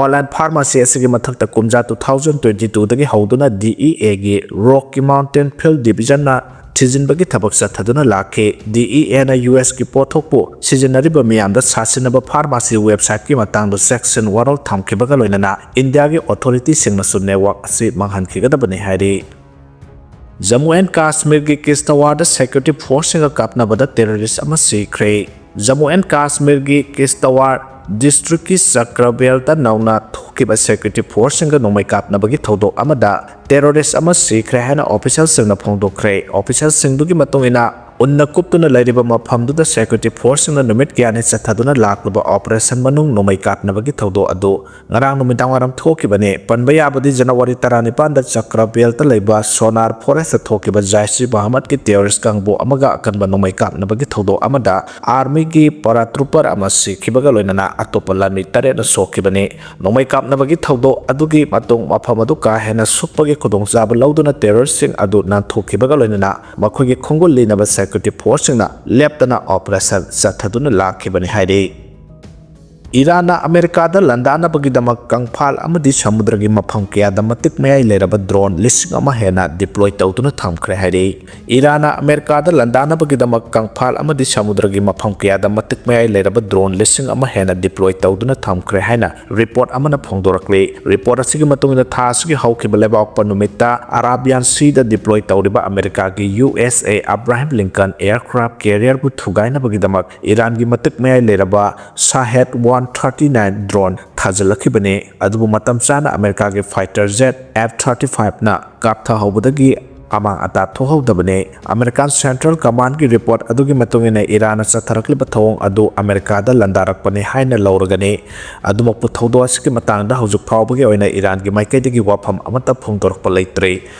Online pharmacy ꯑꯁꯤꯒꯤ ꯃꯊꯛꯇ ꯀꯨꯝꯖꯥ two thousand twenty twoꯗꯒꯤ ꯍꯧꯗꯨꯅ D E Aꯒꯤ Rocky Mountain Field Divisionꯅ ꯊꯤꯖꯤꯟꯕꯒꯤ ꯊꯕꯛ ꯆꯠꯊꯗꯨꯅ ꯂꯥꯛꯈꯤ꯫ D E Aꯅ U Sꯀꯤ ꯄꯣꯠꯊꯣꯛꯄꯨ ꯁꯤꯖꯤꯟꯅꯔꯤꯕ ꯃꯤꯌꯥꯝꯗ ꯁꯥꯁꯤꯟꯅꯕ pharmacy websiteꯀꯤ ꯃꯇꯥꯡꯗ section one ꯊꯝꯈꯤꯕꯒ ꯂꯣꯏꯅꯅ ꯏꯟꯗꯤꯌꯥꯒꯤ authorityꯁꯤꯡꯅꯁꯨ network ꯑꯁꯤ ꯃꯥꯡꯍꯟꯈꯤꯒꯗꯕꯅꯤ ꯍꯥꯏꯔꯤ꯫ Jammu and Kashmirꯒꯤ ꯀꯤꯁꯇꯋꯥꯔꯗ security forceꯁꯤꯡꯒ ꯀꯥꯞꯅꯕꯗ terrorist ꯑꯃ ꯁꯤꯈ꯭ꯔꯦ꯫ Jammu and Kashmirꯒꯤ ꯀꯤꯁꯇꯋꯥꯔ districtꯀꯤ ꯆꯀ꯭ꯔꯕꯦꯜꯗ ꯅꯧꯅ ꯊꯣꯛꯈꯤꯕ security forceꯁꯤꯡꯒ ꯅꯣꯡꯃꯩ ꯀꯥꯞꯅꯕꯒꯤ ꯊꯧꯗꯣꯛ ꯑꯃꯗ terrorist ꯑꯃ ꯁꯤꯈ꯭ꯔꯦ ꯍꯥꯏꯅ officialꯁꯤꯡꯅ ꯐꯣꯡꯗꯣꯛꯈ꯭ꯔꯦ꯫ Officialꯁꯤꯡꯗꯨꯒꯤ ꯃꯇꯨꯡ ꯏꯟꯅ, ꯎꯟꯅ ꯀꯨꯞꯇꯨꯅ ꯂꯩꯔꯤꯕ ꯃꯐꯝꯗꯨꯗ security forceꯁꯤꯡꯅ ꯅꯨꯃꯤꯠ ꯀꯌꯥꯅꯤ ꯆꯠꯊꯗꯨꯅ ꯂꯥꯛꯂꯤꯕ operation ꯃꯅꯨꯡ ꯅꯣꯡꯃꯩ ꯀꯥꯞꯅꯕꯒꯤ ꯊꯧꯗꯣꯛ ꯑꯗꯨ ꯉꯔꯥꯡ ꯅꯨꯃꯤꯗꯥꯡ ꯋꯥꯏꯔꯝ ꯊꯣꯛꯈꯤꯕꯅꯤ꯫ ꯄꯟꯕ ꯌꯥꯕꯗꯤ ꯖꯅꯋꯥꯔꯤ ꯇꯔꯥꯅꯤꯄꯥꯟꯗ ꯆꯀ꯭ꯔꯕꯦꯜꯇ ꯂꯩꯕ ꯁꯣꯅꯥꯔ forestꯇ ꯊꯣꯛꯈꯤꯕ ꯖꯥꯏꯁ ꯏ ꯃꯣꯍꯝꯃꯗꯀꯤ terrorist ꯀꯥꯡꯕꯨ ꯑꯃꯒ ꯑꯀꯟꯕ ꯅꯣꯡꯃꯩ ꯀꯥꯞꯅꯕꯒꯤ ꯊꯧꯗꯣꯛ ꯑꯃꯗ armyꯒꯤ paratrooper ꯑꯃ ꯁꯤꯈꯤꯕꯒ ꯂꯣꯏꯅꯅ ꯑꯇꯣꯞꯄ ꯂꯥꯟꯃꯤ ꯇꯔꯦꯠꯅ ꯁꯣꯛꯈꯤꯕꯅꯤ꯫ ꯅꯣꯡꯃꯩ ꯀꯥꯞꯅꯕꯒꯤ ꯊꯧꯗꯣꯛ ꯑꯗꯨꯒꯤ ꯃꯇꯨꯡ ꯃꯐꯝ ꯑꯗꯨ ꯀꯥ ꯍꯦꯟꯅ ꯁꯣꯛꯄꯒꯤ ꯈꯨꯗꯣꯡꯆꯥꯕ ꯂꯧꯗꯨꯅ terroristꯁꯤꯡ ꯑꯗꯨ ꯅꯥꯟꯊꯣꯛꯈꯤꯕꯒ ꯂꯣꯏꯅꯅ ꯃꯈꯣꯏꯒꯤ ꯈꯣꯡꯒꯨꯜ ꯂꯤꯅꯕ security forceꯁꯤꯡꯅ ꯂꯦꯞꯇꯅ operation ꯆꯠꯊꯗꯨꯅ ꯂꯥꯛꯈꯤꯕꯅꯤ ꯍꯥꯏꯔꯤ꯫ ꯏꯔꯥꯟꯅ ꯑꯃꯦꯔꯤꯀꯥꯗ ꯂꯥꯟꯗꯥꯅꯕꯒꯤꯗꯃꯛ ꯀꯪꯐꯥꯜ ꯑꯃꯗꯤ ꯁꯃꯨꯗ꯭ꯔꯒꯤ ꯃꯐꯝ ꯀꯌꯥꯗ ꯃꯇꯤꯛ ꯃꯌꯥꯏ ꯂꯩꯔꯕ drone ꯂꯤꯁꯤꯡ ꯑꯃ ꯍꯦꯟꯅ deploy ꯇꯧꯗꯨꯅ ꯊꯝꯈ꯭ꯔꯦ ꯍꯥꯏꯔꯤ꯫ ꯏꯔꯥꯟꯅ ꯑꯃꯦꯔꯤꯀꯥꯗ ꯂꯥꯟꯗꯥꯅꯕꯒꯤꯗꯃꯛ ꯀꯪꯐꯥꯜ ꯑꯃꯗꯤ ꯁꯃꯨꯗ꯭ꯔꯒꯤ ꯃꯐꯝ ꯀꯌꯥꯗ ꯃꯇꯤꯛ ꯃꯌꯥꯏ ꯂꯩꯔꯕ drone ꯂꯤꯁꯤꯡ ꯑꯃ ꯍꯦꯟꯅ deploy ꯇꯧꯗꯨꯅ ꯊꯝꯈ꯭ꯔꯦ ꯍꯥꯏꯅ report ꯑꯃꯅ ꯐꯣꯡꯗꯣꯔꯛꯂꯤ꯫ Report ꯑꯁꯤꯒꯤ ꯃꯇꯨꯡ ꯏꯟꯅ ꯊꯥ ꯑꯁꯤꯒꯤ ꯍꯧꯈꯤꯕ ꯂꯩꯕꯥꯛꯄꯣꯛꯄ ꯅꯨꯃꯤꯠꯇ Arabian Seaꯗ deploy ꯇꯧꯔꯤꯕ ꯑꯃꯦꯔꯤꯀꯥꯒꯤ U S A Abraham Lincoln aircraft carrierꯕꯨ ꯊꯨꯒꯥꯏꯅꯕꯒꯤꯗꯃꯛ ꯏꯔꯥꯟꯒꯤ ꯃꯇꯤꯛ ꯃꯌꯥꯏ ꯂꯩꯔꯕ Shahed one thirty nine drone ꯊꯥꯖꯤꯜꯂꯛꯈꯤꯕꯅꯤ꯫ ꯑꯗꯨꯕꯨ ꯃꯇꯝ ꯆꯥꯅ ꯑꯃꯦꯔꯤꯀꯥꯒꯤ fighter jet F thirty fiveꯅ ꯀꯥꯞꯊꯍꯧꯕꯗꯒꯤ ꯑꯃꯥꯡ ꯑꯇꯥ ꯊꯣꯛꯍꯧꯗꯕꯅꯤ꯫ American Central Commandꯀꯤ report ꯑꯗꯨꯒꯤ ꯃꯇꯨꯡ ꯏꯟꯅ ꯏꯔꯥꯟꯅ ꯆꯠꯊꯔꯛꯂꯤꯕ ꯊꯧꯑꯣꯡ ꯑꯗꯨ ꯑꯃꯦꯔꯤꯀꯥꯗ ꯂꯥꯟꯗꯥꯔꯛꯄꯅꯤ ꯍꯥꯏꯅ ꯂꯧꯔꯒꯅꯤ꯫ ꯑꯗꯨꯃꯛꯄꯨ ꯊꯧꯗꯣꯛ ꯑꯁꯤꯒꯤ ꯃꯇꯥꯡꯗ ꯍꯧꯖꯤꯛ ꯐꯥꯎꯕꯒꯤ ꯑꯣꯏꯅ ꯏꯔꯥꯟꯒꯤ ꯃꯥꯏꯀꯩꯗꯒꯤ ꯋꯥꯐꯝ ꯑꯃꯠꯇ ꯐꯣꯡꯗꯣꯔꯛꯄ ꯂꯩꯇ꯭ꯔꯤ꯫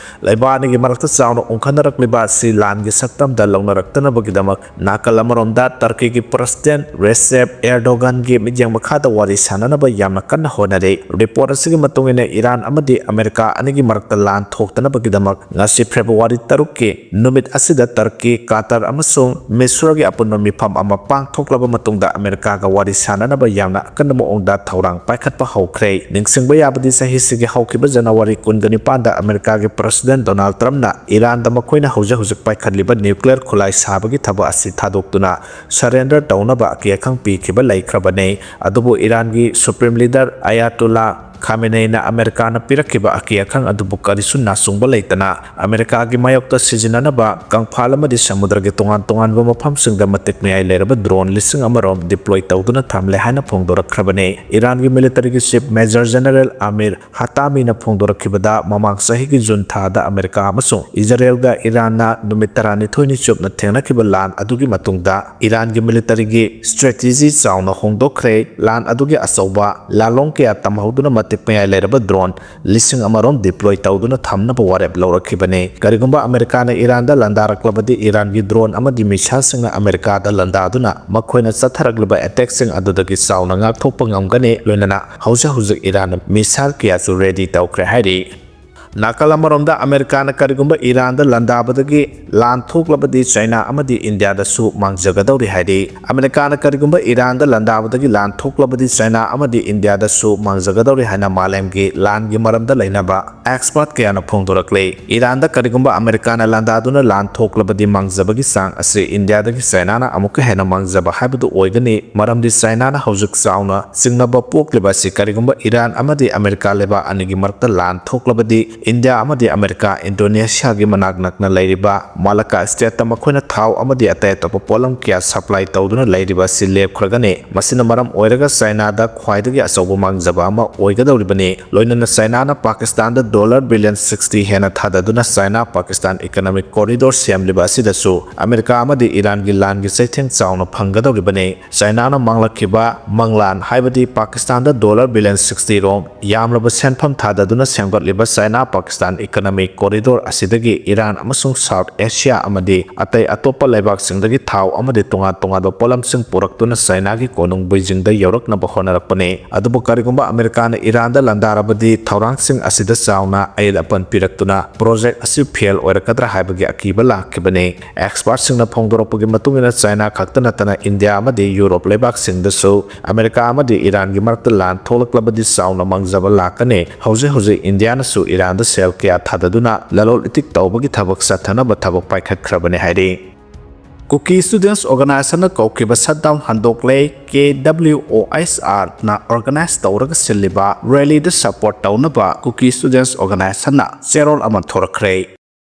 ꯂꯩꯕꯥꯛ ꯑꯅꯤꯒꯤ ꯃꯔꯛꯇ ꯆꯥꯎꯅ ꯎꯪꯈꯠꯅꯔꯛꯂꯤꯕ ꯑꯁꯤ ꯂꯥꯟꯒꯤ ꯁꯛꯇꯝꯗ ꯂꯧꯅꯔꯛꯇꯅꯕꯒꯤꯗꯃꯛ ꯅꯥꯀꯜ ꯑꯃꯔꯣꯝꯗ ꯇꯔꯀꯤꯒꯤ President Recep Erdoganꯒꯤ ꯃꯤꯠꯌꯦꯡ ꯃꯈꯥꯗ ꯋꯥꯔꯤ ꯁꯥꯅꯅꯕ ꯌꯥꯝꯅ ꯀꯟꯅ ꯍꯣꯠꯅꯔꯤ꯫ Report ꯑꯁꯤꯒꯤ ꯃꯇꯨꯡ ꯏꯟꯅ ꯏꯔꯥꯟ ꯑꯃꯗꯤ ꯑꯃꯦꯔꯤꯀꯥ ꯑꯅꯤꯒꯤ ꯃꯔꯛꯇ ꯂꯥꯟ ꯊꯣꯛꯇꯅꯕꯒꯤꯗꯃꯛ ꯉꯁꯤ February ꯇꯔꯨꯛꯀꯤ ꯅꯨꯃꯤꯠ ꯑꯁꯤꯗ ꯇꯔꯀꯤ, ꯀꯥꯇꯔ ꯑꯃꯁꯨꯡ ꯃꯤꯁ꯭ꯔꯒꯤ ꯑꯄꯨꯟꯕ ꯃꯤꯐꯝ ꯑꯃ ꯄꯥꯡꯊꯣꯛꯂꯕ ꯃꯇꯨꯡꯗ ꯑꯃꯦꯔꯤꯀꯥꯒ ꯋꯥꯔꯤ ꯁꯥꯅꯅꯕ ꯌꯥꯝꯅ ꯑꯀꯟꯕ ꯃꯑꯣꯡꯗ ꯊꯧꯔꯥꯡ ꯄꯥꯏꯈꯠꯄ ꯍꯧꯈ꯭ꯔꯦ꯫ ꯅꯤꯡꯁꯤꯡꯕ ꯌꯥꯕꯗꯤ ꯆꯍꯤꯁꯤꯒꯤ ꯍꯧꯈꯤꯕ ꯖꯅꯋꯥꯔꯤ ꯀꯨꯟꯒ ꯅꯤꯄꯥꯟꯗ ꯑꯃꯦꯔꯤꯀꯥꯒꯤ President Donald Trumpꯅ ꯏꯔꯥꯟꯗ ꯃꯈꯣꯏꯅ ꯍꯧꯖꯤꯛ ꯍꯧꯖꯤꯛ ꯄꯥꯏꯈꯠꯂꯤꯕ nuclear ꯈꯨꯠꯂꯥꯏ ꯁꯥꯕꯒꯤ ꯊꯕꯛ ꯑꯁꯤ ꯊꯥꯗꯣꯛꯇꯨꯅ surrender ꯇꯧꯅꯕ ꯑꯀꯤ ꯑꯈꯪ ꯄꯤꯈꯤꯕ ꯂꯩꯈ꯭ꯔꯕꯅꯤ꯫ ꯑꯗꯨꯕꯨ ꯏꯔꯥꯟꯒꯤ Supreme Leader Ayatollah ꯈꯥꯃꯦꯅꯦꯏꯅ ꯑꯃꯦꯔꯤꯀꯥꯅ ꯄꯤꯔꯛꯈꯤꯕ ꯑꯀꯤ ꯑꯈꯪ ꯑꯗꯨꯕꯨ ꯀꯔꯤꯁꯨ ꯅꯥꯆꯨꯡꯕ ꯂꯩꯇꯅ ꯑꯃꯦꯔꯤꯀꯥꯒꯤ ꯃꯥꯌꯣꯛꯇ ꯁꯤꯖꯤꯟꯅꯅꯕ ꯀꯪꯐꯥꯜ ꯑꯃꯗꯤ ꯁꯃꯨꯗ꯭ꯔꯒꯤ ꯇꯣꯉꯥꯟ ꯇꯣꯉꯥꯟꯕ ꯃꯐꯝꯁꯤꯡꯗ ꯃꯇꯤꯛ ꯃꯌꯥꯏ ꯂꯩꯔꯕ drone ꯂꯤꯁꯤꯡ ꯑꯃꯔꯣꯝ deploy ꯇꯧꯗꯨꯅ ꯊꯝꯂꯦ ꯍꯥꯏꯅ ꯐꯣꯡꯗꯣꯔꯛꯈ꯭ꯔꯕꯅꯤ꯫ ꯏꯔꯥꯟꯒꯤ military ꯒꯤ chief major general ꯑꯃꯤꯔ ꯍꯥꯇꯥꯃꯤꯅ ꯐꯣꯡꯗꯣꯔꯛꯈꯤꯕꯗ, ꯃꯃꯥꯡ ꯆꯍꯤꯒꯤ ꯖꯨꯟ ꯊꯥꯗ ꯑꯃꯦꯔꯤꯀꯥ ꯑꯃꯁꯨꯡ ꯏꯖꯔꯦꯜꯒ ꯏꯔꯥꯟꯅ ꯅꯨꯃꯤꯠ ꯇꯔꯥꯅꯤꯊꯣꯏꯅꯤ ꯆꯨꯞꯅ ꯊꯦꯡꯅꯈꯤꯕ ꯂꯥꯟ ꯑꯗꯨꯒꯤ ꯃꯇꯨꯡꯗ ꯏꯔꯥꯟꯒꯤ military ꯒꯤ strategy ꯆꯥꯎꯅ ꯍꯣꯡꯗꯣꯛꯈ꯭ꯔꯦ꯫ ꯂꯥꯟ ꯑꯗꯨꯒꯤ ꯑꯆꯧꯕ ꯂꯥꯂꯣꯡ ꯀꯌꯥ ꯇꯝꯍꯧꯗꯨꯅ ꯃꯇꯤꯛ ꯃꯌꯥꯏ ꯂꯩꯔꯕ drone ꯂꯤꯁꯤꯡ ꯑꯃꯔꯣꯝ deploy ꯇꯧꯗꯨꯅ ꯊꯝꯅꯕ ꯋꯥꯔꯦꯞ ꯂꯧꯔꯛꯈꯤꯕꯅꯤ꯫ ꯀꯔꯤꯒꯨꯝꯕ ꯑꯃꯦꯔꯤꯀꯥꯅ ꯏꯔꯥꯟꯗ ꯂꯥꯟꯗꯥꯔꯛꯂꯕꯗꯤ, ꯏꯔꯥꯟꯒꯤ drone ꯑꯃꯗꯤ missile ꯁꯤꯡꯅ ꯑꯃꯦꯔꯤꯀꯥꯗ ꯂꯥꯟꯗꯥꯗꯨꯅ ꯃꯈꯣꯏꯅ ꯆꯠꯊꯔꯛꯂꯤꯕ attack ꯁꯤꯡ ꯑꯗꯨꯗꯒꯤ ꯆꯥꯎꯅ ꯉꯥꯛꯊꯣꯛꯄ ꯉꯝꯒꯅꯤ꯫ ꯂꯣꯏꯅꯅ ꯍꯧꯖꯤꯛ ꯍꯧꯖꯤꯛ ꯏꯔꯥꯟꯅ missile ꯀꯌꯥꯁꯨ ready ꯇꯧꯈ꯭ꯔꯦ ꯍꯥꯏꯔꯤ꯫ ꯅꯥꯀꯜ ꯑꯃꯔꯣꯝꯗ ꯑꯃꯦꯔꯤꯀꯥꯅ ꯀꯔꯤꯒꯨꯝꯕ ꯏꯔꯥꯟꯗ ꯂꯥꯟꯗꯥꯕꯗꯒꯤ ꯂꯥꯟ ꯊꯣꯛꯂꯕꯗꯤ ꯆꯥꯏꯅꯥ ꯑꯃꯗꯤ ꯏꯟꯗꯤꯌꯥꯗꯁꯨ ꯃꯥꯡꯖꯒꯗꯧꯔꯤ ꯍꯥꯏꯔꯤ꯫ ꯑꯃꯦꯔꯤꯀꯥꯅ ꯀꯔꯤꯒꯨꯝꯕ ꯏꯔꯥꯟꯗ ꯂꯥꯟꯗꯥꯕꯗꯒꯤ ꯂꯥꯟ ꯊꯣꯛꯂꯕꯗꯤ ꯆꯥꯏꯅꯥ ꯑꯃꯗꯤ ꯏꯟꯗꯤꯌꯥꯗꯁꯨ ꯃꯥꯡꯖꯒꯗꯧꯔꯤ ꯍꯥꯏꯅ ꯃꯥꯂꯦꯝꯒꯤ ꯂꯥꯟꯒꯤ ꯃꯔꯝꯗ ꯂꯩꯅꯕ expert ꯀꯌꯥꯅ ꯐꯣꯡꯗꯣꯔꯛꯂꯤ꯫ ꯏꯔꯥꯟꯗ ꯀꯔꯤꯒꯨꯝꯕ ꯑꯃꯦꯔꯤꯀꯥꯅ ꯂꯥꯟꯗꯥꯗꯨꯅ ꯂꯥꯟ ꯊꯣꯛꯂꯕꯗꯤ ꯃꯥꯡꯖꯕꯒꯤ ꯆꯥꯡ ꯑꯁꯤ ꯏꯟꯗꯤꯌꯥꯗꯒꯤ ꯆꯥꯏꯅꯥꯅ ꯑꯃꯨꯛꯀ ꯍꯦꯟꯅ ꯃꯥꯡꯖꯕ ꯍꯥꯏꯕꯗꯨ ꯑꯣꯏꯒꯅꯤ꯫ ꯃꯔꯝꯗꯤ ꯆꯥꯏꯅꯥꯅ ꯍꯧꯖꯤꯛ ꯆꯥꯎꯅ ꯆꯤꯡꯅꯕ ꯄꯣꯛꯂꯤꯕ ꯑꯁꯤ ꯀꯔꯤꯒꯨꯝꯕ ꯏꯔꯥꯟ ꯑꯃꯗꯤ ꯑꯃꯦꯔꯤꯀꯥ ꯂꯩꯕꯥꯛ ꯑꯅꯤꯒꯤ ꯃꯔꯛꯇ ꯂꯥꯟ ꯊꯣꯛꯂꯕꯗꯤ ꯏꯟꯗꯤꯌꯥ ꯑꯃꯗꯤ ꯑꯃꯦꯔꯤꯀꯥ ꯏꯟꯗꯣꯅꯦꯁꯤꯌꯥꯒꯤ ꯃꯅꯥꯛ ꯅꯛꯅ ꯂꯩꯔꯤꯕ ꯃꯥꯂꯀꯥ state ꯇ ꯃꯈꯣꯏꯅ ꯊꯥꯎ ꯑꯃꯗꯤ ꯑꯇꯩ ꯑꯇꯣꯞꯄ ꯄꯣꯠꯂꯝ ꯀꯌꯥ supply ꯇꯧꯗꯨꯅ ꯂꯩꯔꯤꯕ ꯑꯁꯤ ꯂꯦꯞꯈ꯭ꯔꯒꯅꯤ꯫ ꯃꯁꯤꯅ ꯃꯔꯝ ꯑꯣꯏꯔꯒ ꯆꯥꯏꯅꯥꯗ ꯈ꯭ꯋꯥꯏꯗꯒꯤ ꯑꯆꯧꯕ ꯃꯥꯡꯖꯕ ꯑꯃ ꯑꯣꯏꯒꯗꯧꯔꯤꯕꯅꯤ꯫ ꯂꯣꯏꯅꯅ ꯆꯥꯏꯅꯥꯅ ꯄꯥꯀꯤꯁꯇꯥꯟꯗ dollar billion sixty ꯍꯦꯟꯅ ꯊꯥꯗꯗꯨꯅ ꯆꯥꯏꯅꯥ ꯄꯥꯀꯤꯁꯇꯥꯟ economic corridor ꯁꯦꯝꯂꯤꯕ ꯑꯁꯤꯗꯁꯨ ꯑꯃꯦꯔꯤꯀꯥ ꯑꯃꯗꯤ ꯏꯔꯥꯟꯒꯤ ꯂꯥꯟꯒꯤ ꯆꯩꯊꯦꯡ ꯆꯥꯎꯅ ꯐꯪꯒꯗꯧꯔꯤꯕꯅꯤ꯫ ꯆꯥꯏꯅꯥꯅ ꯃꯥꯡꯂꯛꯈꯤꯕ ꯃꯪꯂꯥꯟ ꯍꯥꯏꯕꯗꯤ ꯄꯥꯀꯤꯁꯇꯥꯟꯗ dollar billion sixty ꯔꯣꯝ ꯌꯥꯝꯂꯕ ꯁꯦꯟꯐꯝ ꯊꯥꯗꯗꯨꯅ ꯁꯦꯝꯒꯠꯂꯤꯕ ꯆꯥꯏꯅꯥ ꯄꯥꯀꯤꯁꯇꯥꯟ economic corridor ꯑꯁꯤꯗꯒꯤ ꯏꯔꯥꯟ ꯑꯃꯁꯨꯡ South Asia ꯑꯃꯗꯤ ꯑꯇꯩ ꯑꯇꯣꯞꯄ ꯂꯩꯕꯥꯛꯁꯤꯡꯗꯒꯤ ꯊꯥꯎ ꯑꯃꯗꯤ ꯇꯣꯉꯥꯟ ꯇꯣꯉꯥꯟꯕ ꯄꯣꯠꯂꯝꯁꯤꯡ ꯄꯨꯔꯛꯇꯨꯅ ꯆꯥꯏꯅꯥꯒꯤ ꯀꯣꯅꯨꯡ ꯕꯩꯖꯤꯡꯗ ꯌꯧꯔꯛꯅꯕ ꯍꯣꯠꯅꯔꯛꯄꯅꯤ꯫ ꯑꯗꯨꯕꯨ ꯀꯔꯤꯒꯨꯝꯕ ꯑꯃꯦꯔꯤꯀꯥꯅ ꯏꯔꯥꯟꯗ ꯂꯥꯟꯗꯥꯔꯕꯗꯤ ꯊꯧꯔꯥꯡꯁꯤꯡ ꯑꯁꯤꯗ ꯆꯥꯎꯅ ꯑꯌꯦꯠ ꯑꯄꯟ ꯄꯤꯔꯛꯇꯨꯅ project ꯑꯁꯤ fail ꯑꯣꯏꯔꯛꯀꯗ꯭ꯔꯥ ꯍꯥꯏꯕꯒꯤ ꯑꯀꯤꯕ ꯂꯥꯛꯈꯤꯕꯅꯤ꯫ Expert ꯁꯤꯡꯅ ꯐꯣꯡꯗꯣꯔꯛꯄꯒꯤ ꯃꯇꯨꯡ ꯏꯟꯅ ꯆꯥꯏꯅꯥ ꯈꯛꯇ ꯅꯠꯇꯅ ꯏꯟꯗꯤꯌꯥ ꯑꯃꯗꯤ ꯌꯨꯔꯣꯞ ꯂꯩꯕꯥꯛꯁꯤꯡꯗꯁꯨ ꯑꯃꯦꯔꯤꯀꯥ ꯑꯃꯗꯤ ꯏꯔꯥꯟꯒꯤ ꯃꯔꯛꯇ ꯂꯥꯟ ꯊꯣꯛꯂꯛꯂꯕꯗꯤ ꯆꯥꯎꯅ ꯃꯥꯡꯖꯕ ꯂꯥꯛꯀꯅꯤ꯫ ꯍꯧꯖꯤꯛ ꯍꯧꯖꯤꯛ ꯏꯟꯗꯤꯌꯥꯅꯁꯨ ꯏꯔꯥꯟꯗ ꯁꯦꯜ ꯀꯌꯥ ꯊꯥꯗꯗꯨꯅ ꯂꯂꯣꯟ ꯏꯇꯤꯛ ꯇꯧꯕꯒꯤ ꯊꯕꯛ ꯆꯠꯊꯅꯕ ꯊꯕꯛ ꯄꯥꯏꯈꯠꯈ꯭ꯔꯕꯅꯤ ꯍꯥꯏꯔꯤ꯫ Kuki Students Organization ꯅ ꯀꯧꯈꯤꯕ shutdown ꯍꯟꯗꯣꯛꯂꯦ꯫ ꯀꯦ ꯗꯕ꯭ꯂꯤꯎ ꯑꯣ ꯑꯦꯁ ꯑꯥꯔ ꯅ organize ꯇꯧꯔꯒ ꯁꯤꯜꯂꯤꯕ rally ꯗ support ꯇꯧꯅꯕ Kuki Students Organization ꯅ ꯆꯦꯔꯣꯜ ꯑꯃ ꯊꯣꯔꯛꯈ꯭ꯔꯦ꯫